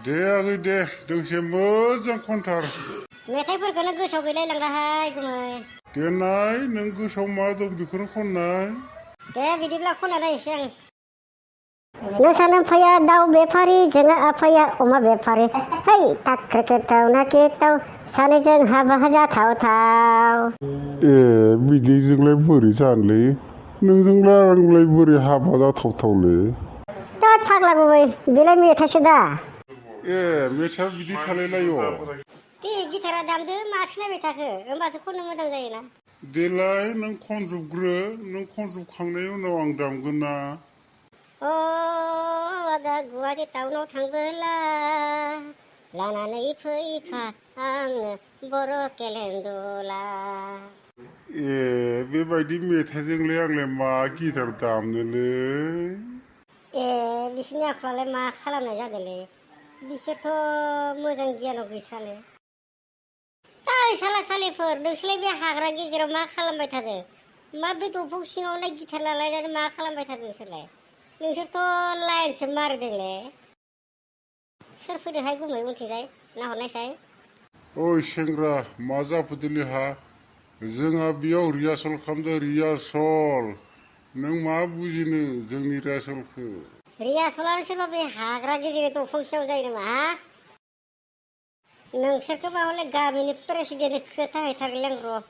दे आगै दे दोंसे मोजां खनथार। मेथाइफोरखौनो गोसोआव गैलायलांलाहाय गुमै। देनाय नों गोसोआव मा दं बेखौनो खननाय। दे बिदिब्ला खनना नायनोसै आं। नोंसानो फैया दाउ बेफारि जोंहा आफाया अमा बेफारि है टाक्रे केटाव ना केटाव सानैजों हाबा जाथावथाव। ए बिदिजोंलाय बोरै जानोलै नोंजोंलाय आंलाय बोरै हाबा जाथावथावलै। दा फाग्ला गुबै बेलाय मेथाइसो दा। ए मेथाइआ बिदि थालायलायो। दे गिटारा दामदो मा खोनाबाय थाखो होमबासो खननो मोजां जायोना। देलाय नों खनजोबग्रो नों खनजोबखांनायनि उनाव आं दामगोन ना। अ दा गुवाहाटि टाउनाव थांबोला लानानै फैफा आंनो बर' केलेन्डुला। ए बेबायदि मेथाइजोंलाय आंलाय मा गिटार दामनोलै। ए बिसोरनि आखलालाय मा खालामनाय जादोंलै बिसोरथ' मोजां गियानाव गैथारालै। दाय साला सालिफोर नोंसोरलाय बे हाग्रा गेजेराव मा खालामबाय थादो मा बे दंफां सिङावलाय गिटार लालायनानै मा खालामबाय थादो नोंसोरलाय। नोंसोरथ' लाइनसो मारिदोंलै। सोर फैदोंहाय गुमै उनथिंजाय नाहरनायसाय। ओइ सेंग्रा मा जाफैदोंलै हा जोंहा बेयाव रिहार्सल खालामदों रिहार्सल। नों मा बुजिनो जोंनि रिहार्सलखौ। रिहार्सलानो सोरबा बे हाग्रा गेजेरनि दंफां सिङाव जायो नामा हा। नोंसोरखौबा हले गामिनि प्रेसिडेन्टनि खोथा हैथारगोनलै आं र'।